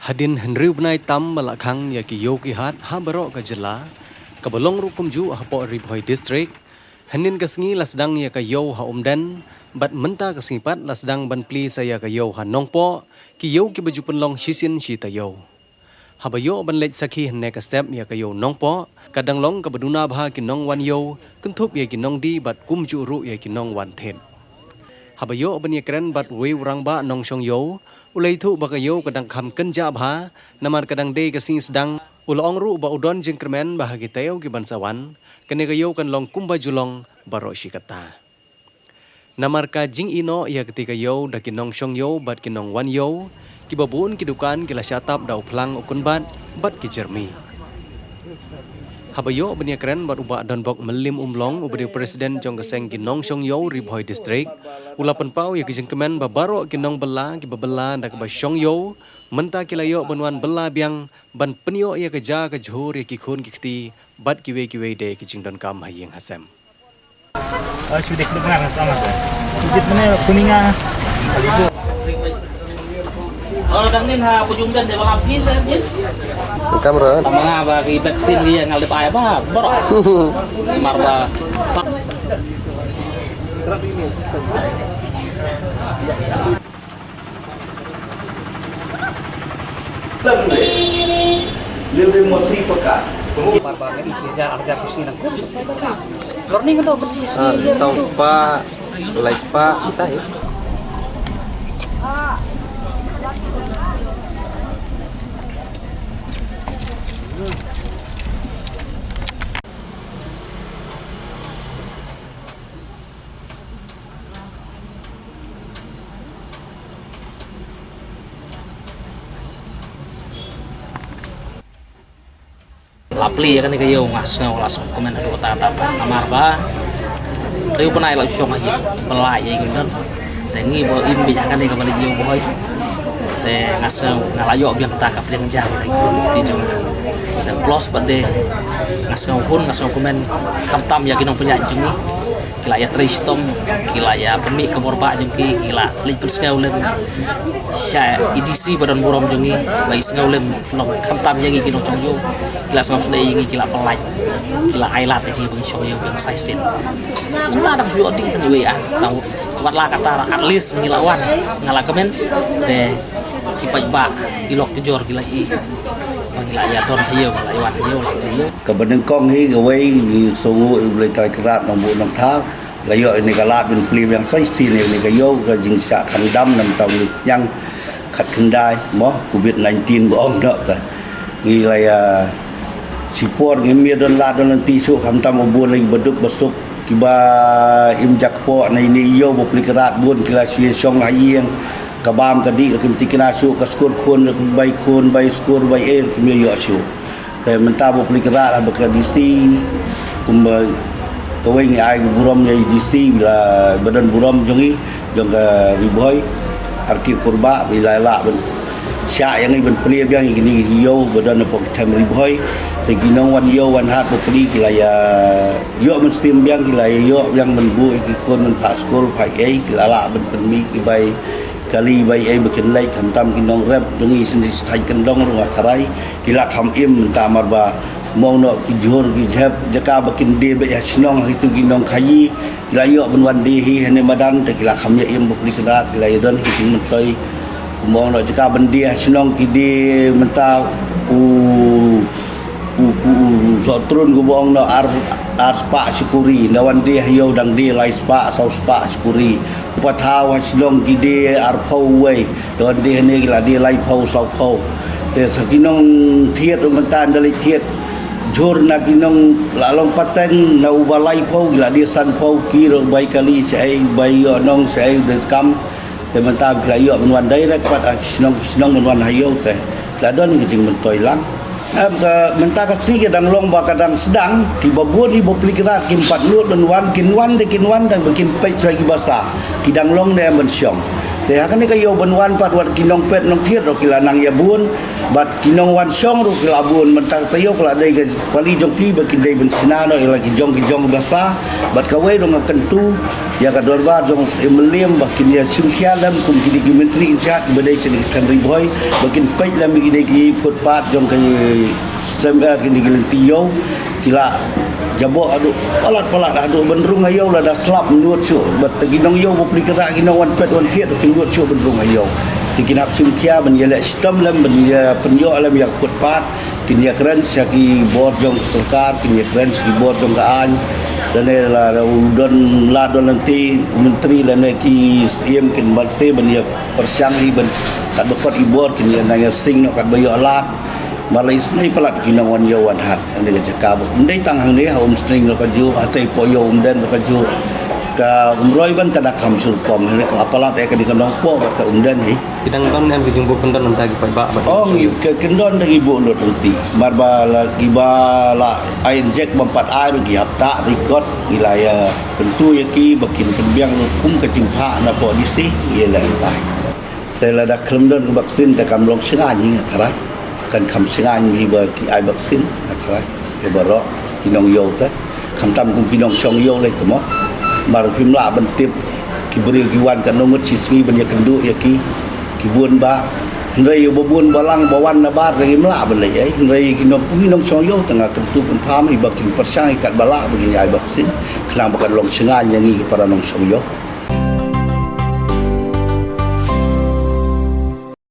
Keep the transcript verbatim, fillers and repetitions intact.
Hadien hynriew bnai tam ba la khang ïa ki ïew ki hat ha baroh ka jylla, kaba long ruh kumjuh hapoh Ri Bhoi District, hynnin ka sngi la sdang ïa ka ïew ha Umden, bad mynta ka sngi pat la sdang ban plie sa ïa ka ïew ha Nongpoh, ki ïew kiba ju pynlong shisien shi taïew. Haba ïoh ban leit sakhi hynne ka step ïa ka ïew Nongpoh, ka dang long kaba duna bha ki nongwan ïew, kynthup ïa ki nongdie bad kumjuh ruh ïa ki nongwan thied. Haba ïoh ban ïakren bad uwei u rangbah nongshong ïew, u la ïathuh ba ka ïew ka dang kham kynjah bha, namar ka dang dei ka sngi sdang, u la ong ruh ba u don jingkyrmen ba ha ki taïew kiban sa wan, kane ka ïew kan long kumba ju long baroh shi katta. Namar ka jingïehnoh ïa katei ka ïew da ki nongshong ïew bad ki nongwan ïew, kiba bun ki dukan ki la shah tap da u phlang u kynbat bad ki jyrmi. Haba ïoh ban ïakren bad u Bah Donbok Mylliem Umlong, uba dei u president jong ka seng ki nongshong ïew Ri Bhoi District, u la pynpaw ïa ka jingkmen ba baroh ki nongbylla kiba bylla da kaba shong ïew, mynta ki la ïoh ban wan bylla biang, ban pynïoh ïa ka ja ka jhur ïa ki khun ki kti bad kiwei kiwei de ki jingdonkam ha ïing ha sem. Kamera. Tama nga ba ki vaccine ki nga lep ai ba bro. Mar ba sa- Learning untuk bersih. Ah, saw spah, lai spah, kita ya. La plie ïa kane ka ïew nga sngew la sngewkmen haduh katta katta namar ba hynriew bnai la shong ha ïing, ba la ïa ïing don. Te ngi ba im beit ha kane kaba la ïew Bhoi. Te nga sngew nga la ïoh biang kata ka pliang ja kita ki bun ki kti jong nga. Te plus pat de nga sngew hun, nga sngewkmen khamtam ïa ki nongpynïaid jong ngi. Ki la ïatrei shitom, ki la ïa pynmih ka bor bah jong ki, ki la leit pynsngew lem sha i D C ba don burom jong ngi, ba i sngew lem long khamtam ïa ngi ki nongshong ïew, ki la sngewsynei ïa ngi, ki la pynlait, ki la ailad ïa ngi ba ngin shong ïew biang sa shisien. Mynta dang shu ïoh dih tang iwei ah, tang wat la katta at least ngi la wan, nga la kmen, te ki paidbah, ki lok ki jor ki la i, ba ngi la ïa don ha ïew, la ïa wan ha ïew, la ïa ïew. Kaba nyngkong hi kawei ngi sngew u Blei Trai Kynrad Nongbuh Nongthaw. La ïoh ïa kane ka lad ban plie biang sa shisien ïa kane ka ïew ka jingshah khang dam namar u pdiang khatkhyndai mo covid nineteen ba ong noh ka. Ngi la ïa shipor ngim ïa don lad don lynti shuh khamtam ba bun lagi ba duk ba suk kiba im jakpoh na ine i ïew ba Blei Kynrad bun ki la shu ïa shong ha ïing ka bam ka dih la kim thikna shuh ka skur khun la kim bai khun bai skur bai ei la kim ïa ïoh shuh. Te mynta ba Blei Kynrad haba ka D C kumba kawei ngi ai ka burom ïa i D C ba la ba don burom jong i jong ka Ri Bhoi Arki Kurbah ba i la lah ban shah ïa ngi ban plie biang ïa kine ki ïew ba don hapoh ki them Ri Bhoi. Te ki nongwan ïew wan hat ba plie ki la ïa ïoh mynsiem biang, ki la ïa ïoh biang ban buh ïa ki khun ban phah skul phah ei, ki la lah ban pynmih ki bai kali bai ei ba kin leit, khamtam ki nongrep jong ngi sha thaiñ kyndong ruh nga tharai ki la kham im mynta mar ba mong noh ki jhur ki jhep jaka ba kin die beit ha shnong ha kitu ki nongkhaïi. Ki la ïoh ban wan die hi hane madan te ki la kham ïa im ba pli kynrad, ki la ïa don ki jingmyntoi. Kumba ong noh jaka ban die ha shnong ki die mynta u u u Sohtrun kumba ong noh ar ar spah shi kuri, nda wan die ha ïew dang die lai spah saw spah shi kuri. U pathaw ha shnong ki die arphew uwei, nda wan die hane ki la die laiphew sawphew. Te sa ki nongthied ruh mynta nda leit thied jhur na ki nong la long pateng na uba laiphew ki la die sanphew, ki ruh bai kali shaei, bai ïoh nong shaei, bai kam. Te mynta ki la ïoh ban wan direct pat ha ki shnong ki shnong ban wan ha ïew te ki la don ki jingmyntoi lang. Em, ka mynta ka sngi ka dang long ba ka dang sdang, kiba bun kiba pli kynrad kim pat nud ban wan, kin wan de kin wan dang ba kin peit shuwa kiba sah. Ki dang long ne em ban shong. Te ha kane ka ïew ban wan pat wat ki nongpet nongthied ruh ki la nang ïa bun, bad ki nongwan shong ruh ki la bun, mynta ka ïew ka la dei ka pali jong ki ba kin dei ban shna noh ïa la ki jong ki jong basa, bad kawei ruh nga kyntu ïa ka dorbar jong Syiem Mylliem ba kin ïa shim khia lem kum kine ki myntri in shah ba dei sha kine ki than Ri Bhoi, ba kin peit lem ïa kine ki footpath jong ka sem, eh, kine ki lynti ïew, ki la jaboh haduh palat palat, haduh ban rung ha ïew lada slap ym nud shuh, bad ki nongïew ba pli kata, ki nongwan pet wan thied ym nud shuh ban rung ha ïew. Te kin hap shim khia ban ïaleh shitom lem, ban ïa pynïoh lem ïa ka footpath, kin ïakren sha ki bor jong ka sorkar, kin ïakren sha ki bor jong ka aiñ, lane la u don lad don lynti, u myntri lane ki Syiem kin banse ban ïa pyrshang hi ban katba kot ki bor kin ïa nang ïa sting noh katba ïoh lad. Mar la isynei palat ki nongwan ïew wan hat. Ane ka jaka ba ym dei tang hangne ha Umsning ruh kajuh, ha Teipoh ïew Umden ruh kajuh. Ka Umroi ban ka dang kham shu rukom, hangne ka la palat ïa kane ka Nongpoh bad ka Umden hi. Ki dang don em ki jingbuh kyndon mynta ki paidbah bad Oh, ki kyndon da ki buh lut lynti. Mar ba la ki ba la ai injek bym pat ai ruh ki hap tah record, ki la ïa kyntu ïa ki ba kin pynbiang lut kum ka jingphah na poh D C, ïa la tai. Te lada khlem don ka vaccine te kam long shngaiñ hi nga tharai. Kan kham shngaiñ hi ba ki ai vaccine nga tharai. Ïa baroh ki nongïew te. Khamtam kum ki nongshong ïew lei te mo. Mar phim lah ban tip ki briew ki wan katno ngut shi sngi ban ïakynduh ïa ki. Ki bun ba. Hynrei ïa ba bun ba lang ba wan na bar te ngim lah ban lei ei. Hynrei ki nong kum ki nongshong ïew te nga kyntu kynpham hi ba kin pyrshang hi katba lah ba kin ïa ai vaccine. Khnang ba kan long shngaiñ ïa ngi ki para nongshong ïew.